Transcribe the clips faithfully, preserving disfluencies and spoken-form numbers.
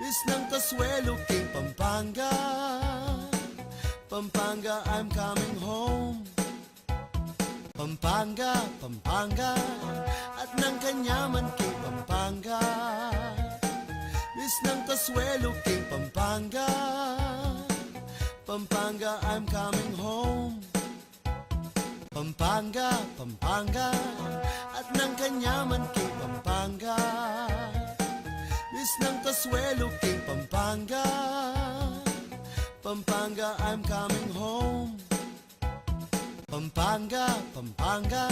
Isnang kasuelo king Pampanga, Pampanga, I'm coming home. Pampanga, Pampanga, at nang kanyaman king Pampanga. Isnang kasuelo king Pampanga, Pampanga, I'm coming home. Pampanga, Pampanga, at nang kanyaman king Pampanga. Isnang kasuelo king Pampanga, Pampanga, I'm coming home. Pampanga, Pampanga,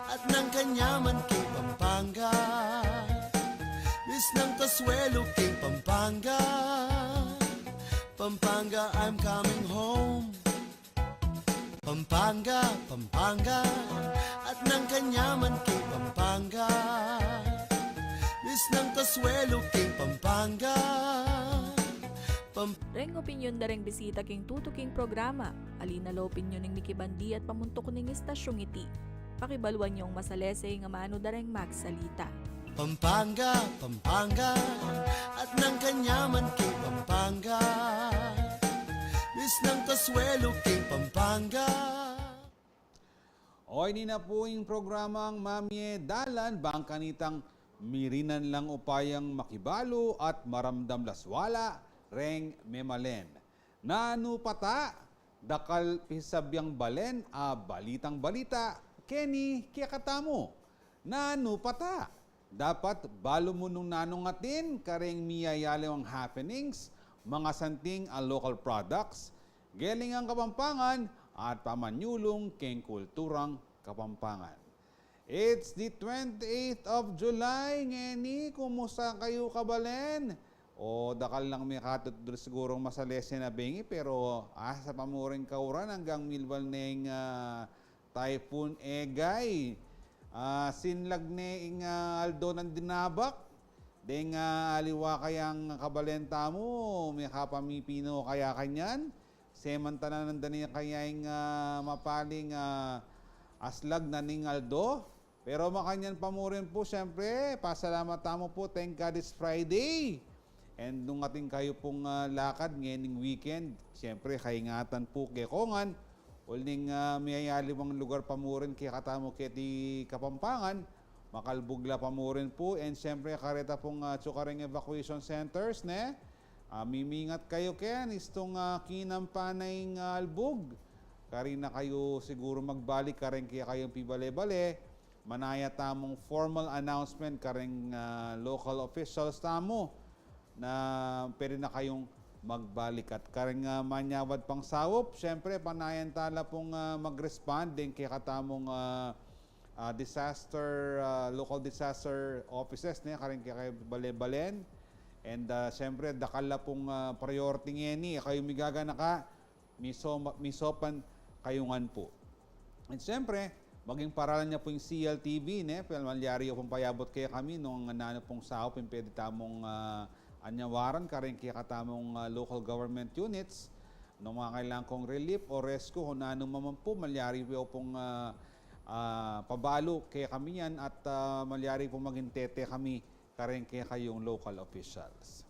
at nang kanyaman king Pampanga. Isnang kasuelo king Pampanga, Pampanga, I'm coming home. Pampanga, Pampanga, at nang kanyaman king Pampanga. Isnang kasuelo king Pampanga. Pam- Reng opinyon da reng bisita king tutuking programa. Ali na la opinyon ning mikibandi at pamuntuk ning istasyung iti. Pakibaluan yung masalese ing amanu da reng magsalita. Pampanga, Pampanga, at nang kanyaman king Pampanga. Isnang kasuelo king Pampanga. O, ini na pu ing programang Mamie Dalan, bang kanitang mirinan lang upayang makibalu at maramdam la swala reng memalen. Nanu pata, dakal pisabiang balen a balitang-balita keni kekatamu. Nanu pata, dapat balu mu nung nanung atin kareng miyayaliwang happenings, mangasanting a local products, gelingang Kapampangan at pamanyulung keng kulturang Kapampangan. It's the twenty-eighth of July ngeni. Kumusta kayu, kabalen? O, dakal lang mekatutdul sigurung masalese na bengi, pero asa pa mu ring kauran anggang milwal neng, ah, Typhoon Egay. Ah, sinlag ne ing, ah, aldo nang dinabak. Deng, ah, aliwa kayang kabalen tamu, mekapamipino kaya kanyan? Semantanan da ne kaya ing, ah, mapaling, ah, aslag na ning aldo? Pero makanyan pa mu rin pu, siyempre, pasalamat tamu pu, thank God it's Friday. And nung atin kayu pung, ah, lakad ngening weekend, siyempre, kaingatan pu kekongan. Uling, ah, miyayaliwang lugar pa mu rin kekatamu keti Kapampangan, makalbug la pa mu rin pu. And siyempre, kareta pung, ah, atsu kareng evacuation centers, ne? Ah, mimingat kayu ken istung, ah, kinampa na ing, ah, albug. Karin na kayu siguru magbalik kareng kekayung pibale-bale. Manaya tamung formal announcement kareng, ah, local officials tamu na pwede na kayung magbalik. At kareng, ah, manyawad pang saup, siyempre, panayan ta la pung, ah, mag-respond deng kekatamung, ah, ah, disaster, ah, local disaster offices, ne, kareng kekayung bale-balen. And, ah, siyempre, dakal la pung, ah, priority ngeni, e kayu migaganaka, miso-, misopan kayu ngan pu. And siyempre, maging paralan ya pu ing C L T V, ne, pwede malyari yu pung payabut kekami nung nanu pung saup ing pwede tamung, ah, anyawaran kareng kekatamung, ah, local government units, nung mangangailangan kung relief o rescue, o nanu man pu, malyari yu pung, ah, ah, pabalu kekami yan at, ah, malyari pung maging tete kami kareng kekayung local officials.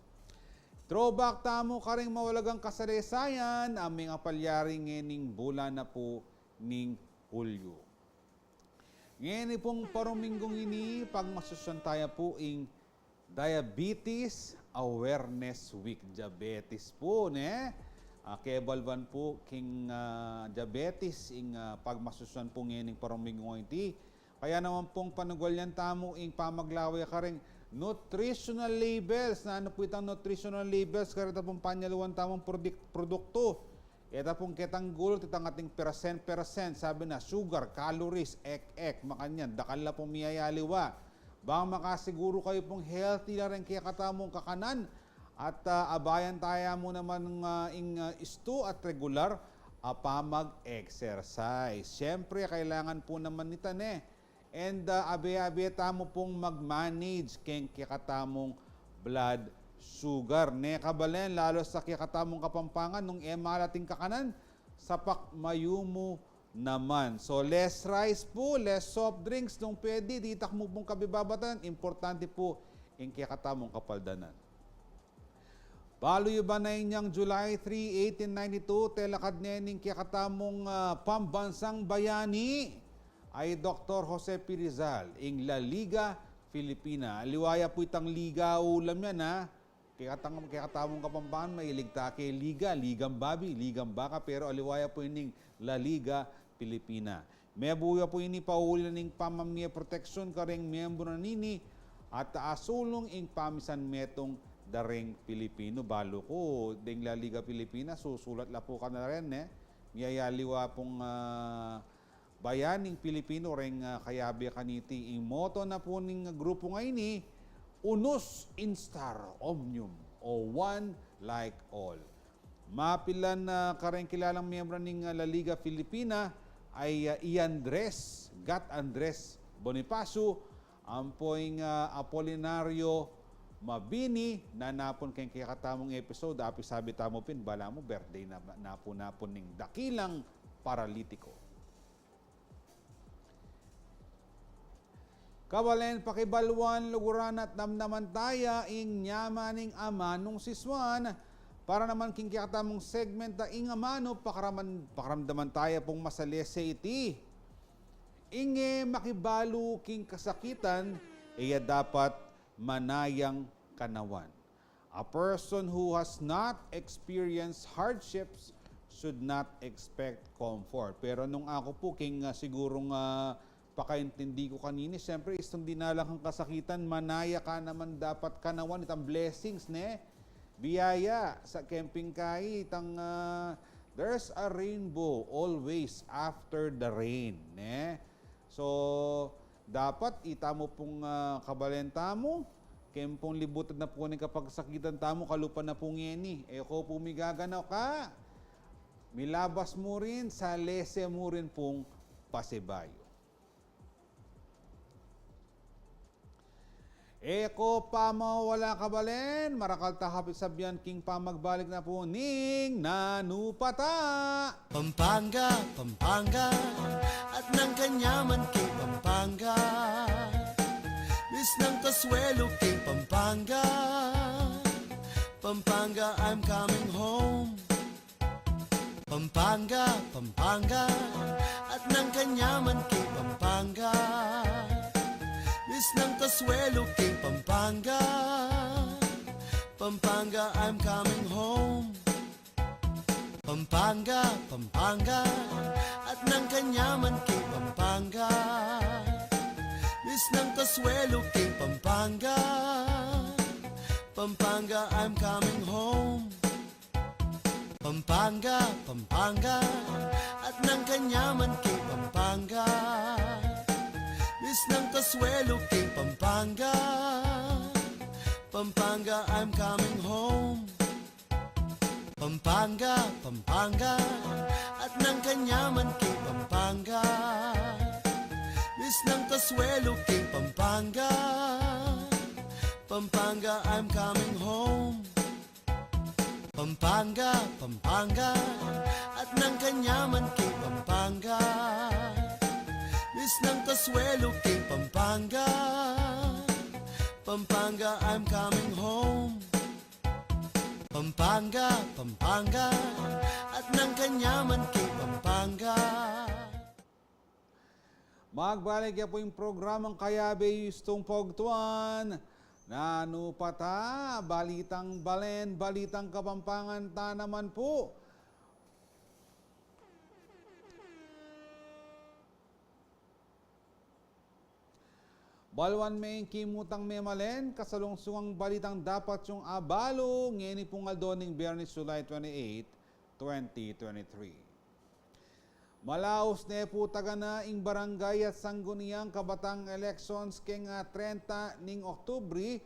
Throwback tamu kareng mawalagang kasalesayan a mengapalyari ngening bulan na pu ning Hulyo. Ngeni pung paruminggung ini, pagmasusyan taya pu ing Diabetes Awareness Week. Diabetes pu, ne? Ah, kebaluan pu king, ah, diabetes ing, ah, pagmasusyan pu ngening paruminggung iti. Kaya naman pung panugalian tamu ing pamaglawe kareng nutritional labels. Nanu pu itang nutritional labels? Kareta pung panyaluan tamung prodik-, produktu. Ita pung ketang gulu, itang ating persen-persen, sabi na, sugar, calories, ek-ek, makanyan, dakal la pung miyayaliwa. Bang makasiguru kayu pung healthy la reng kekatamung kakanan, at, ah, abayan taya mu naman, ah, ing, ah, istu at regular a pamag-exercise. Siyempre, kailangan pu naman nita, ne? And, ah, abe-abe tamu pung mag-manage keng kekatamung blood sugar, ne, kabalen, lalu sa kekatamung Kapampangan, nung e malat ing kakanan, sapak mayumu naman. So, less rice pu, less soft drinks, nung pwede, ditak mu pung kabibabatan, importante pu ing kekatamung kapaldanan. Balu yu ba na inyang July three, eighteen ninety-two, telakad ne ning kekatamung, ah, pambansang bayani ay Doktor Jose P. Rizal, ing La Liga Filipina. Aliwa ya pu itang liga, ulam yan, ha? Kekatang-, kekatamung Kapampangan, mailig ta ke liga, ligang babi, ligang baka, pero aliwa ya pu ining La Liga Filipina. Mebu ya pu ini pauli na ning pamamie proteksyon kareng miyembru na nini at asulung ing pamisan metung da reng Pilipinu. Balu ku, deng La Liga Filipina, susulat la pu kanita ren, e. Miyayaliwa pung, ah, bayaning Pilipinu reng, ah, kayabe kaniti. Ing motto na pu ning grupu ngeni, Unus Instar Omnium, o One Like All. Mapilan, ah, kareng kilalang miyembru ning, ah, La Liga Filipina ay, ah, i Andres, Gat Andres Bonifacio, ampo ing, ah, Apolinario Mabini, nanapun keng kekatamung episode, apisabi tamu pin, balamu birthday na, na pu, na pu ning dakilang paralitiko. Kabalen, pakibaluan, luguran at damdaman taya ing nyaman ning amanung sisuan. Para naman king kekatamung segment a ing amanu, pakaraman-, pakaramdaman taya pung masalese iti. Ing e makibalu king kasakitan, e ya dapat manayang kanawan. A person who has not experienced hardships should not expect comfort. Pero nung aku pu, king, ah, sigurung, ah, pakaintindi ku kanini, siyempre, istung dinalan kang kasakitan, manaya ka naman dapat kanawan itang blessings, ne? Biyaya, sa camping kai, itang, ah, there's a rainbow always after the rain, ne? So, dapat itamu pung, ah, kabalen tamu, keng pung libutan na pu ning kapagsakitan tamu, kalupa na pu ngeni. E ko pu migaganaw ka, milabas mu rin, salese mu rin pung pasibayu. E ko pamawala, kabalen, marakal ta kapit sabyan king pamagbalik na pu ning Nanu Pa Ta. Pampanga, Pampanga, at nang kanyaman king Pampanga. Misnang kasuelo king Pampanga. Pampanga, I'm coming home. Pampanga, Pampanga, at nang kanyaman king Pampanga. Misnang kasuelo king Pampanga. Pampanga, I'm coming home. Pampanga, Pampanga, at nang kanyaman king Pampanga. Misnang kasuelo king Pampanga. Pampanga, I'm coming home. Pampanga, Pampanga, at nang kanyaman king Pampanga. Misnang kasuelo king Pampanga. Pampanga, I'm coming home. Pampanga, Pampanga, at nang kanyaman king Pampanga. Misnang kasuelo king Pampanga. Pampanga, I'm coming home. Pampanga, Pampanga, at nang kanyaman king Pampanga. Misnang kasuelo king Pampanga. Pampanga, I'm coming home. Pampanga, Pampanga, at nang kanyaman king Pampanga. Magbalik ya pu ing programang kayabe yu istung pagtuan. Nanu Pa Ta, balitang balen, balitang Kapampangan ta naman pu. Baluan me ing kimutang memalen, kasalungsungang balitang dapat yung abalu, ngeni pung aldo ning Biyernes, July twenty-eight, twenty twenty-three. Malaus ne pu taga na ing barangay at sangguniang kabatang elections keng, ah, trenta ning Oktubre,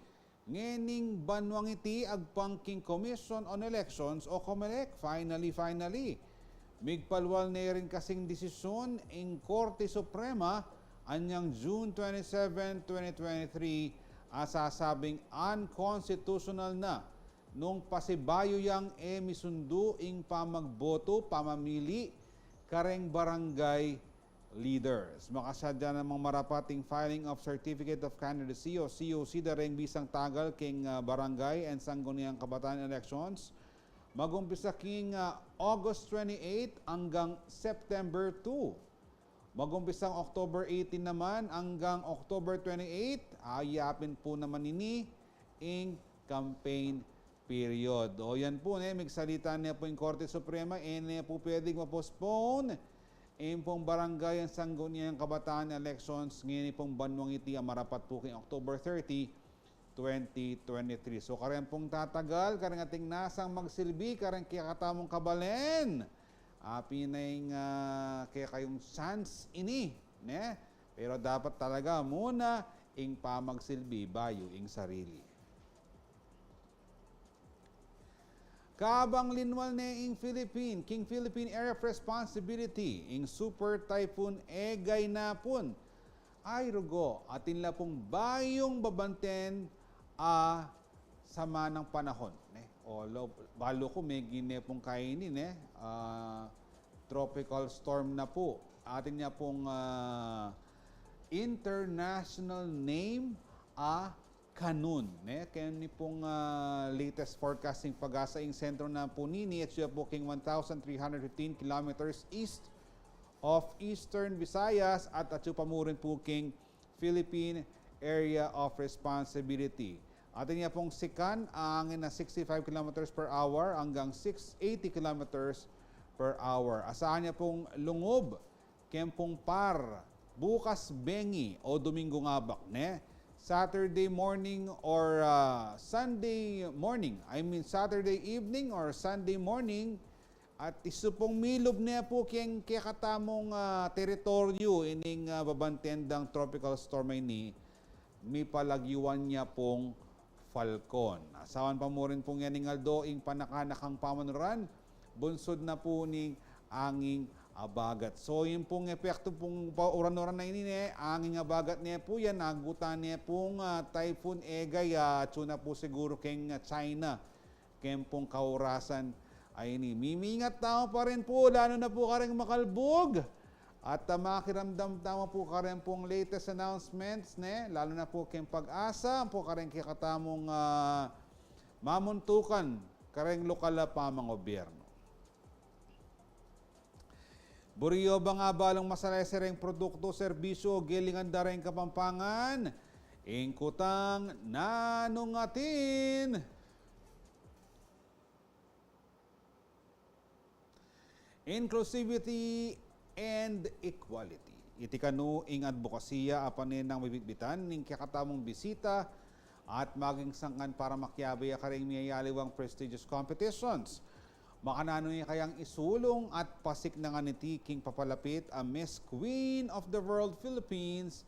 ngening banuang iti agpang king Commission on Elections o Comelec. Finally, finally, migpalual ne rin kasing desisyon ing Korte Suprema anyang June twenty-seven, twenty twenty-three, a sasabing unconstitutional na nung pasibayu yang e misundu ing pamagboto, pamamili, kareng barangay leaders. Makasadya namang marapat ing filing of Certificate of Candidacy o C O C da reng bisang tagal king, ah, barangay and sangguniang kabataan elections. Mag-umpisa king, ah, August twenty-eight hanggang September two. Mag-umpisang October eighteen naman hanggang October twenty-eight, ayapin pu naman ini ing campaign period. O yan pu, ne, migsalita ne pu ing Korte Suprema, e ne pu pwedeng ma-postpone ing pung barangay and sangguniang kabataan elections ngeni pung banwang iti a marapat pu king October thirty, twenty twenty-three. So, kareng pung tatagal, kareng ating nasang magsilbi, kareng kekatamung kabalen. Apin na ing, ah, kekayung chance ini, ne? Pero dapat talaga muna ing pamagsilbi bayu ing sarili. Kabang linwal ne ing Philippine, king Philippine Area of Responsibility, ing Super Typhoon Egay napun. Ay, rugo, atin la pung bayung babanten a sama ng panahon, ne? O, lo-, balu ku, megin ne pung kaini, ne? Ah, tropical storm na pu. Atin ya pung, ah, international name a Kanun, ne? Keni pung, ah, latest forecasting PAGASA, ing sentro na pu nini, atsu ya pu king one thousand three hundred fifteen kilometers east of Eastern Visayas at atsu pa mu rin pu king Philippine Area of Responsibility. Atin ya pung sikan, angin na sixty-five kilometers per hour hanggang six eighty kilometers per hour. Asahan ya pung lungub, keng pung par, bukas bengi o Domingo ngabak, ne? Saturday morning or, ah, Sunday morning, I mean Saturday evening or Sunday morning, at isu pung milub ne pu keng kekatamung, ah, teritoryu ining, ah, babanten dang tropical storm a ini, mipalagyuan ya pung Falcon. Asahan pa mu rin pung yaning aldo ing panakanakang pamanuran, bunsud na pu ning anging abagat. So, ing pung epektu pung pa-, uran-uran a ini ne, anging abagat ne pu yan, agutan ne pung, ah, Typhoon Egay, ah, atsu na pu siguru keng, ah, China keng pung kaurasan a ini. Mimingat tamu pa rin pu, lalu na pu kareng makalbug. At, ah, makiramdam tamu pu kareng pung latest announcements, ne? Lalu na pu keng PAGASA, pu kareng kekatamung, ah, mamuntukan kareng lokal a pamangobyernu. Buri yu bang abalung masalese reng produktu, serbisyu, galingan da reng Kapampangan? Ing kutang, nanu ngan atin? Inclusivity and equality. Iti kanu ing adbokasiya a paninang mibitbitan ning kekatamung bisita at maging sangkan para makiabe ya kareng miyayaliwang prestigious competitions. Makananu ya kayang isulung at pasiknangan iti king papalapit a Miss Queen of the World Philippines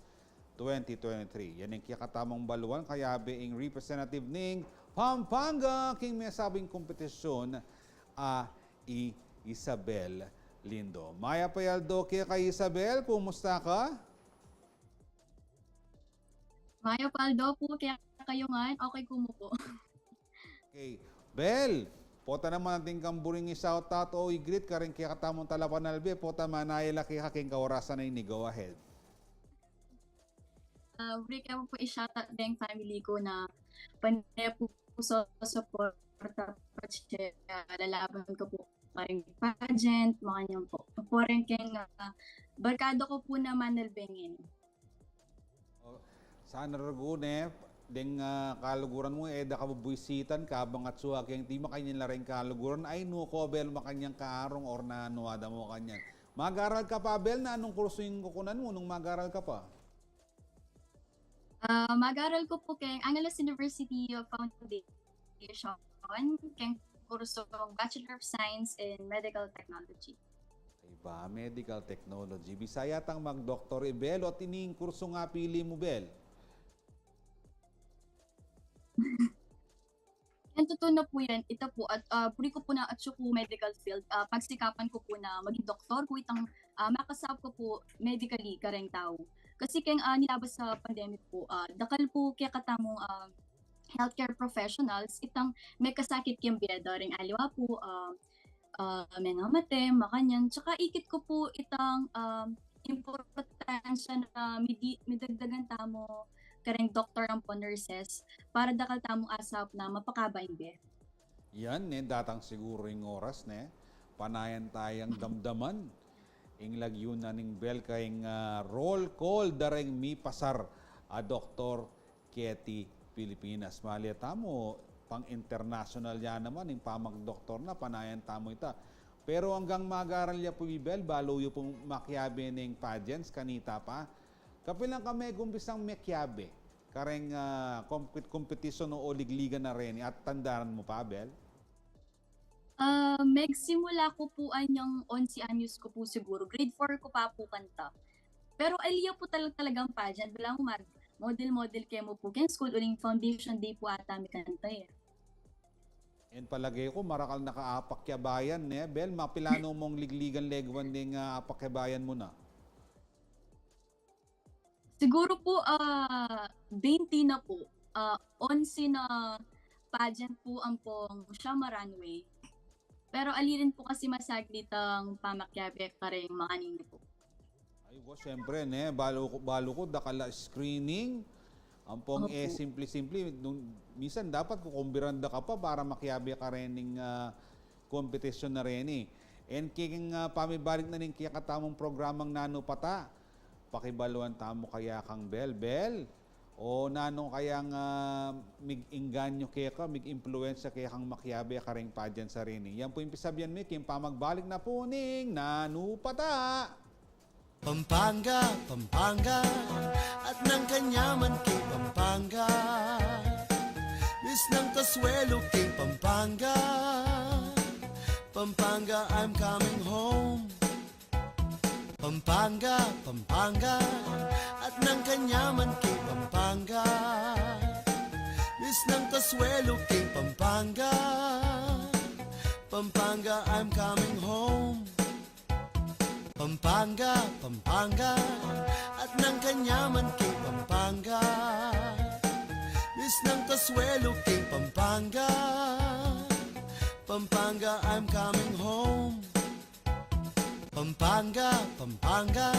twenty twenty-three. Yan ing kekatamung baluan, kayabe ing representative ning Pampanga king mesabing kompetisyon a i Isabel Lindo. Mayap a aldo keka Isabel, kumusta ka? Mayap a aldo pu kekayu ngan, okay ku mu pu. Okay. Bel, pota naman atin kang buring i-shoutout o i-greet kareng kekatamung talapanalbe, pota manaya la keka king kaurasan a ini, go ahead. Ah, buri ku pu i-shoutout deng family ku na pane pu susuporta patse, ah, lalaban ku pu kareng pageant, makanyan pu. Pu reng keng, ah, barkada ku pu na manalbe ngeni. O, sana rugu ne, deng, ah, kaluguran mu, e da ka bubuisitan, kabang atsu keng tima, makanyan la reng kaluguran, ay nu ko, Bel, makanyan ka arung, or nanu, ada mu kanyan. Mag-aral ka pa, Bel, nanung kursu ing kukunan mu nung mag-aral ka pa? Ah, mag-aral ku pu keng Angeles University Foundation, keng kursong Bachelor of Science in Medical Technology. Iba, Medical Technology. Bisaya tang mag-doktor, e Bel, o iti ing kursu a pili mu, Bel? Yan, tutu na pu yan. Ita pu, at, ah, buri ku pu na atsu ku medical field, ah, pagsikapan ku pu na maging doktor ku itang, ah, makasaup ku pu medically kareng tau. Kasi keng, ah, nilabas a pandemic pu, ah, dakal pu kekatamung, ah, healthcare professionals itang mekasakit keng bie da reng aliwa pu, ah, ah, mengamate, makanyan. Tsaka ikit ku pu itang, ah, importansya na midi-, midagdagan tamu kareng doktor ampo nurses para dakal tamung asap na mapakaba ing bie. Yan, ne, datang siguru ing oras, ne, panayan tayang damdaman ing lagyu na ning bel karing, ah, roll call da reng mipasar a Doktor Keti Pilipinas. Mali tamu, pang international ya naman ing pamagdoktor na, panayan tamu ita. Pero anggang magaral ya pu i bel, balu yu pung makiabe ning pageants kanita pa, kapilan ka megumpisang mekiabe kareng, ah, compet-, competition o ligligan na reni, at tandaran mu pa, bel? Ah, megsimula ku pu anyang onse anyos ku pu siguru. Grade four ku pa pu kanta. Pero ali ya pu tal-, talagang pageant. Balamu mag-model-model kemu pu keng school, uling foundation day pu ata mikanta e. Ing palage ku, marakal na ka apakyabayan, ne? Bel, mapilan mung ligligan legwan deng, ah, apakyabayan mu na? Siguru pu, ah, twenty na pu. Ah, onse na pageant pu ampong siyam a runway. Pero ali rin pu kasi masaglit ang pamakiabe kareng makanini pu. Ay, wa, siyempre, ne, balu ku, balu ku, dakal a screening. Ampong, eh, simple-simple. Nung, minsan dapat kukumbiran da ka pa para makiabe ka rening, ah, competition na reni. And king, ah, pamibalik na ning kekatamung programang Nanu Pata, pakibaluan tamu kaya kang Bel. Bel, o nanu kayang, ah, mig-inganyo keka, mig-impluwensya kekang makiabe kareng pageant a reni? Yan pu ing pisabian mi king pamagbalik na pu ning Nanu Pata. Pampanga, Pampanga, at nang kanyaman king Pampanga. Miss ng Casuelo king Pampanga. Pampanga, I'm coming home. Pampanga, Pampanga, at nang kanyaman king Pampanga. Miss ng Casuelo king Pampanga. Pampanga, I'm coming home. Pampanga, Pampanga, at nang kanyaman king Pampanga. Miss ng Casuelo king Pampanga. Pampanga, I'm coming home. Pampanga, Pampanga,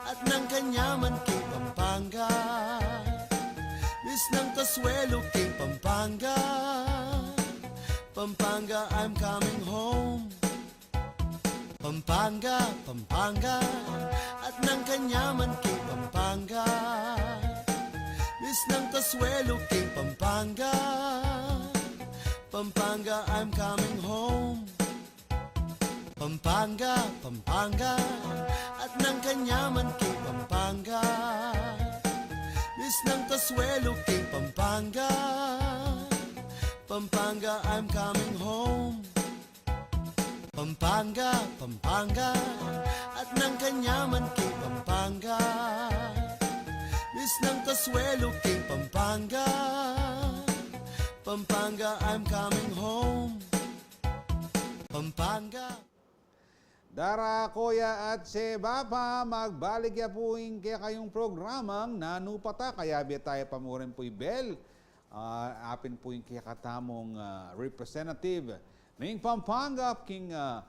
at nang kanyaman king Pampanga. Miss ng Casuelo king Pampanga. Pampanga, I'm coming home. Pampanga, Pampanga, at nang kanyaman king Pampanga. Miss ng Casuelo king Pampanga. Pampanga, I'm coming home. Pampanga, Pampanga, at nang kanyaman king Pampanga. Miss ng Casuelo king Pampanga. Pampanga, I'm coming home. Pampanga, Pampanga, at nang kanyaman king Pampanga. Miss ng Casuelo king Pampanga. Pampanga, I'm coming home. Pampanga. Dara, koya at se bapa, magbalik ya pu ing kekayung programang Nanu Pata, kayabe taya pa mu rin pu i Bel. Ah, apin pu ing kekatamung, ah, representative ning Pampanga king, ah,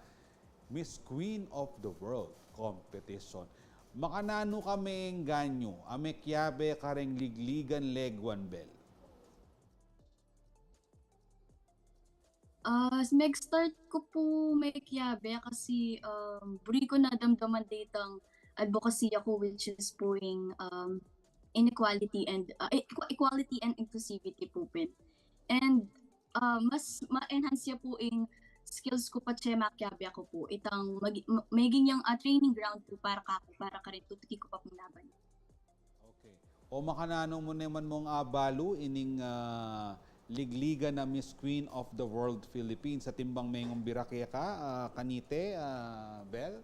Miss Queen of the World competition. Makananu ka mengganyu a mekiabe kareng ligligan legwan, Bel? Ah, meg-start ku pu mekiabe kasi, um, buri ku na damdaman ditang advocacy ku, which is pu ing, um, inequality and, ah, equ-, equality and inclusivity pu pin. And, ah, mas ma-enhance ya pu ing skills ku patse makiabe ku pu. Itang mag-, ma-, maging yang, ah, training ground pu para kaku, para karin tutuki ku pa pung laban. Okay. O makananu mu naman mung abalu ining, ah, ligligan a Miss Queen of the World Philippines? Atin bang mengumbira keka, ah, kanite, ah, Bel?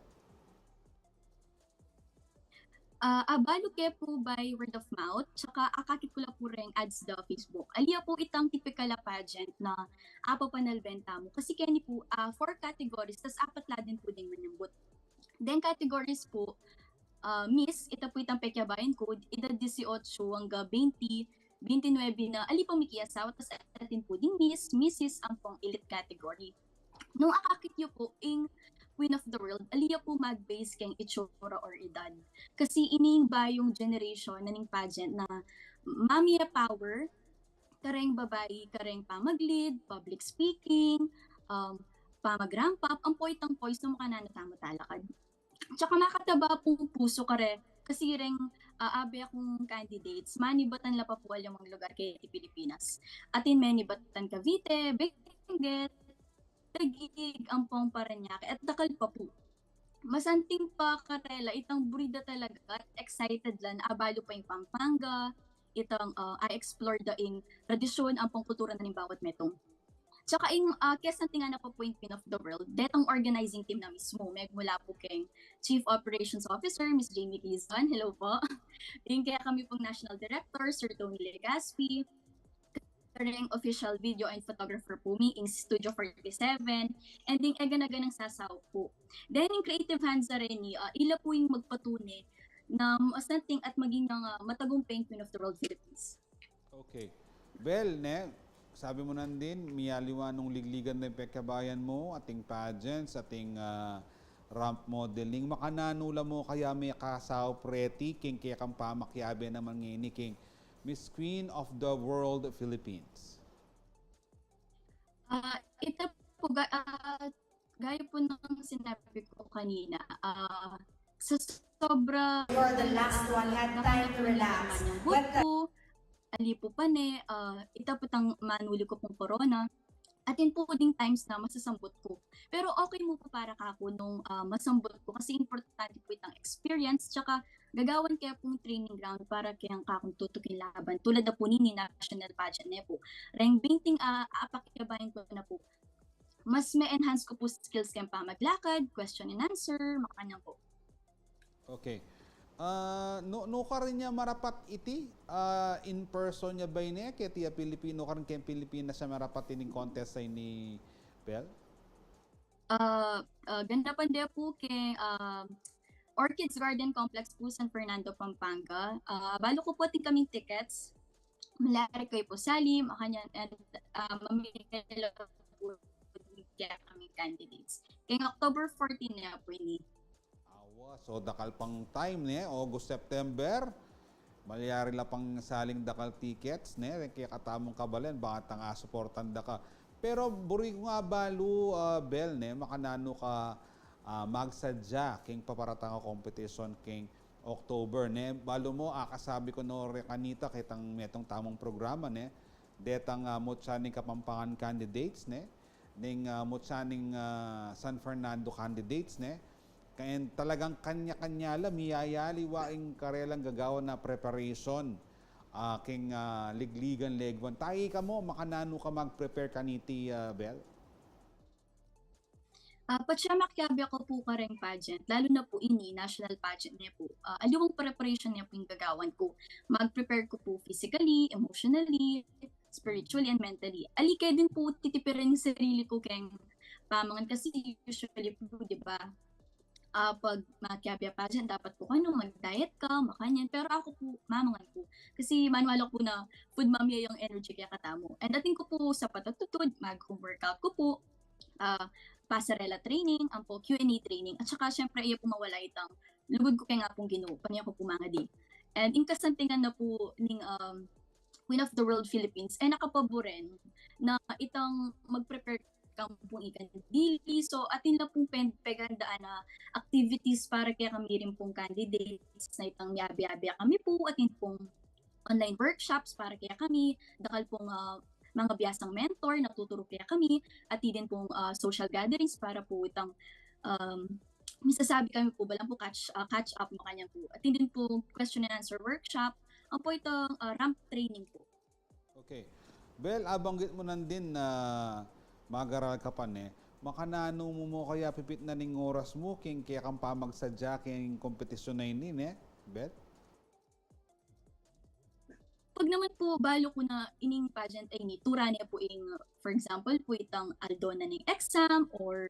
Ah, abalu ke pu by word of mouth, tsaka akakit ku la pu reng ads da Facebook. Ali ya pu itang tipikal a pageant na apapanalben tamu. Kasi keni pu, ah, four categories, tas apat la din pu ding manambut. Deng categories pu, ah, Miss, ita pu itang pekiabayan ku, edad dieciocho angga twenty, twenty-nine na ali pa mikiasawa, tas atin pu ding Miss, Missus ampong elite category. Nung akakit yu pu, ing Queen of the World, ali ya pu mag-base keng itsura or edad. Kasi ining bayung generation na ning pageant na mami ya power, kareng babai, kareng pamag-lead, public speaking, um, pamag-ramp up, ampo itang poise na makananu tamu talakad. Tsaka makataba pung pusu kare, kasi reng ah, abe kung candidates, manibatan la pa pu alang lugar keti Pilipinas. Atin menibatan Cavite, Benguet, Taguig, ampong Parañaque, at dakal pa pu. Masanting pa karela, itang buri da talaga, at excited la, abalu pa ing Pampanga, itang ah, a-explore da ing tradisyon, ampong kultura na ning bawat metung. Tsaka ing ah, kasantingan na pa pu ing Queen of the World, detang organizing team na mismu, megmula pu keng Chief Operations Officer, Miss Jamie Quizon, hello po. Ing kekami pung National Director, Sir Tony Legaspi, kareng official video and photographer pu mi, ing Studio forty-seven, and ding egana-ganang sasaup pu. Then, ing creative hands na reni, ah, ila pu ing magpatune na masanting at maging ah, matagumpay ing Queen of the World Philippines. Okay. Bel, ne, sabi mu nandin, miyaliwa nung ligligan na ing pekabayan mu, ating pageants, ating ah, ramp modeling. Makananu la mu kaya mekasaup reti keng kekang pamakiabe naman ngeni keng Miss Queen of the World Philippines? Ah, ita pu, ga- ah, gaya pu ng sinabi ko kanina, ah, sa sobra You're the last one had time to relax. Nakakamanyang buku, ali pu pa ne, ah, ita pu tang manuli ku pung corona. Atin pu ding times na masasambut ku. Pero okay mu pu para kaku nung ah, masambut ku kasi importante pu itang experience, tsaka gagawan ke pung training ground para keng kakung tutuking laban. Tulad na pu nini national pageant ne pu. Reng binting ah, apakiabayan ku na pu. Mas ma-enhance ku pu skills keng pamaglakad, question and answer, makanyan pu. Okay. Ah, nu, nukarin ya marapat iti, ah, in person ya ba ini, keti a Pilipino, nukarin keng Pilipinas ya marapat ining contest a ini, Bel? Ah, ah, ganapan de pu keng ah, Orchids Garden Complex pu, San Fernando, Pampanga. Ah, balu ku pu atin kaming tickets. Malyari kayu pu sali, makanyan, and ah, mamili pu kaya kaming candidates. Keng October fourteen na pu ini. Awa, so dakal pang time, ne? August, September. Malyari la pang saling dakal tickets, ne? Kekatamung kabalen, bang tang asuportan da ka. Pero buri ku nga balu, ah, Bel, ne? Makananu ka ah, magsadya keng paparatang a competition keng October, ne? Balu mu, akasabi ku no re kanita ketang metung tamung programa, ne? Detang ah, mutya ning Kapampangan candidates, ne? Ning ah, mutya ning ah, San Fernando candidates, ne? Kaya talagang kanya-kanya la, miyayaliwa ing karelang gagawan na preparation ah, keng ah, ligligan leguan. Tayi ka mu, makananu ka mag-prepare kaniti, ah, Bel? Ah, patse makiabe ku pu kareng pageant, lalu na pu ini, national pageant ne pu. Ah, aliwang preparation ne pu ing gagawan ku. Mag-prepare ku pu physically, emotionally, spiritually, and mentally. Ali ke din pu titipiran ing sarili ku keng pamangan kasi usually pu, di ba? Ah, pag makiabe pageant, dapat pu kanu, mag-diet ka, makanyan. Pero aku pu, mamangan ku. Kasi maniwala ku pu na food mami ya ing energy kekatamu. And atin ku pu sapat a tutud, mag-home workout ku pu, ah, pasarela training, ampo Q and A training, at saka syempre, e ya pu mawala itang lugud ku keng Apung Ginu, pamye ku pu mangadi. And ing kasantingan na pu ning um, Queen of the World Philippines, e na ka pa buren na itang mag-prepare kang pung ikang dili. So, atin la pung pen-, pegandaan na activities para kekami rin pung candidates na itang miyabe-abe kami pu, atin pung online workshops para kekami, dakal pung ah, manga biyasang mentor na tuturu kekami, atin din pung ah, social gatherings para pu itang um, misasabi kami pu, balang pu catch, ah, catch up, makanyan pu. Atin din pung question and answer workshop, ampo itang ah, ramp training pu. Okay. Bel, abanggit mu nandin na mag-aral ka pa ne. Makananu mu mu kaya pipitnan ing oras mu keng kekang pamagsadya keng kompetisyun a ini, ne, Bel? Pag naman pu, balu ku na ining pageant a ini, tura ne pu ing, for example pu, itang aldo na ning exam or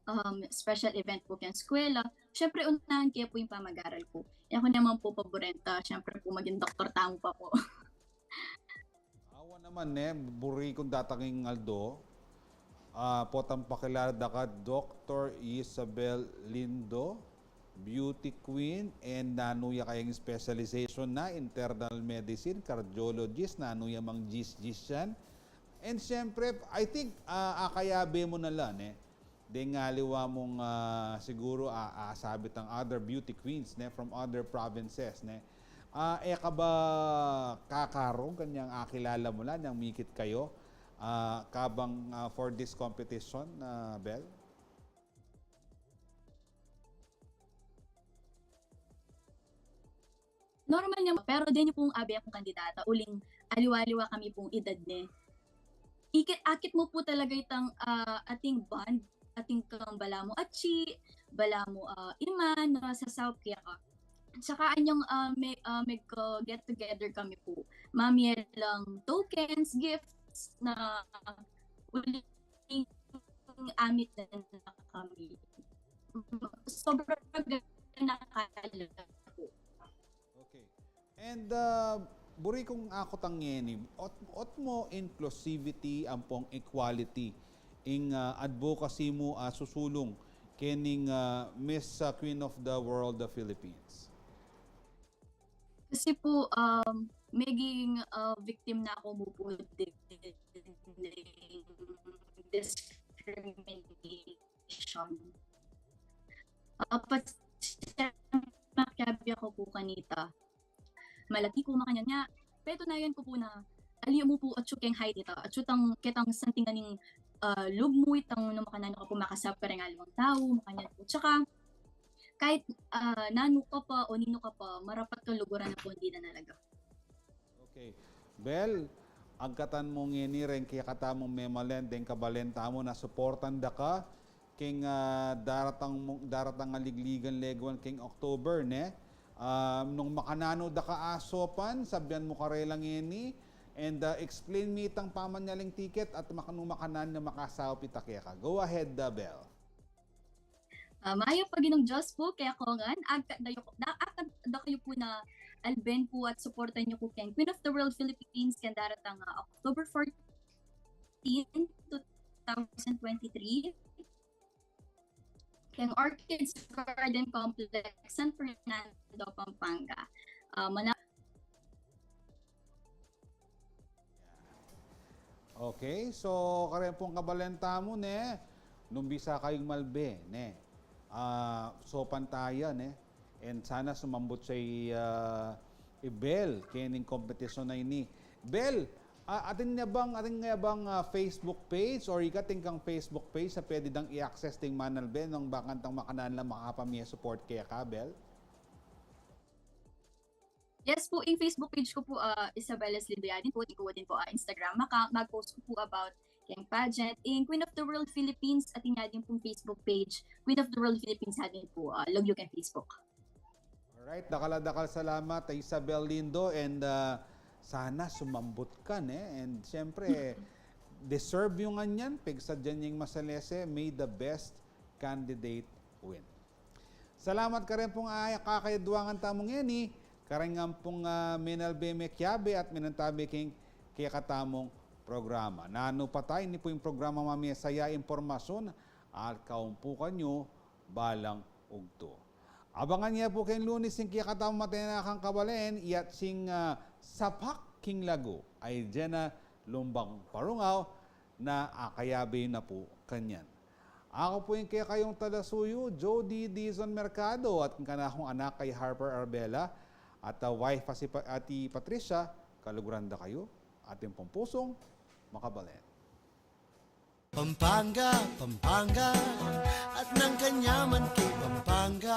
um, special event pu keng eskwela, syempre, unahan ke pu ing pamag-aral ku. E ku naman pu paburen ta, syempre pu, maging doktor tamu pa pu. Awa naman, ne, buri kung datang ing aldo. Ah, potang pakilala da ka, Doktor Isabel Lindo, beauty queen, and nanu ya kayang specialization na, internal medicine, cardiologist, nanu ya mang gis-gis yan. And siyempre, I think, ah, akayabe mu na la, ne? Deng aliwa mung, ah, siguro, ah, ah, sabi tang other beauty queens, ne, from other provinces, ne. Ah, e ka ba kakarog kanyang akilala mu la, nang mikit kayo, ah, kabang, ah, for this competition, ah, Bel? Normal niya, pero deni pung abe akung kandidata, uling aliwa-aliwa kami pung edad ne. Ikit, akit mu pu talaga itang, ah, ating bond, ating kang balamu atsi, balamu, ah, iman, na sasaup keka. Tsaka anyang, ah, me-, ah, mag-, ah, get together kami pu. Mamie lang tokens, gifts na uling amit na kami. Sobra na kala pu. Okay. And, ah, buri kung aku tang ngeni, ot-, ot mo inclusivity ampong equality ing, ah, advocacy mu, ah, susulung kening, ah, Miss, ah, Queen of the World, the Philippines? Kasi pu, um, meging, ah, victim na aku mu pu deng discrimination. Ah, pati makiabe aku pu kanita. Malati ku makanyan nya. Patunayan ku pu na ali mu pu atsu keng height nita. Atsu tang ketang santing na ning, ah, lub mu itang nung makananu ka pu makasaup kareng aliwang tau, makanyan pu. Tsaka, kahit, ah, nanu ka pa o ninu ka pa, marapat kang luguran ampong dina nalaga. Okay. Bel, agkatan mu ngeni reng kekatamung memalen deng kabalen tamu na suportan da ka keng, ah, daratang mu-, daratang a ligligan leguan keng October, ne? Ah, nung makananu da ka asopan, sabian mu karela ngeni, and, ah, explain mi itang pamanyaling ticket at mak-, nung makananu makasaup ita keka. Go ahead, ah, Bel. Ah, mayap a Ginung Dios pu kekayu ngan, agkat da, da, agkat da kayu pu na alben pu at suportan yu ku keng Queen of the World Philippines keng daratang, ah, October fourteen, two thousand twenty-three, keng Orchids Garden Complex, San Fernando, Pampanga. Ah, mana- Okay, so kareng pung kabalen tamu, ne, nung bisa kayung malbe, ne, ah, sopan taya, ne, and sana sumambut ya i, ah, i Bel kening kompetisyon a ini. Bel, ah, atin ya bang, atin ya bang, ah, Facebook page or ika atin kang Facebook page a pwede dang i-access ding manalbe nung bakantang makananu la makapamie support keka, Bel? Yes pu, ing Facebook page ku pu, ah, Isabel S. Lindo ya din pu, ing ku din pu, ah, Instagram. Maka, mag-post ku pu about keng pageant. Ing Queen of the World Philippines, atin ya din pung Facebook page, Queen of the World Philippines ya din pu, ah, lagyu keng Facebook. Alright, dakal a dakal salamat, Isabel Lindo, and, ah, sana sumambut ka, ne? And siyempre, deserve yu ngan yan, pigsadyan yang masalese, may the best candidate win. Salamat kareng pung, ah, kakayadwangan tamu ngeni, kareng ampong, ah, menalbe, mekiabe at menantabe keng kekatamung programa. Nanu pa ta, ini pu ing programa Mamiesaya, impormasyon at kaumpukan yu balang ugtu. Abangan ye pu keng Lunes ing kekatamung matenakang kabalen, iyatsing, ah, Sapak king Lagu, ay dyan na lumbang parungaw na akayabe na pu kanyan. Aku pu ing kekayung talasuyu, Jody Dizon Mercado, at ing kanakung anak a i Harper Arbela, at, ah, wife a si Pa-, at i Patricia, kaluguran da kayu, atin pung pusung makabalen. Pampanga, Pampanga, at nang kanyaman king Pampanga.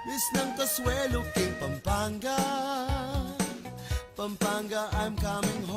Miss ng Consuelo king Pampanga. Pampanga, I'm coming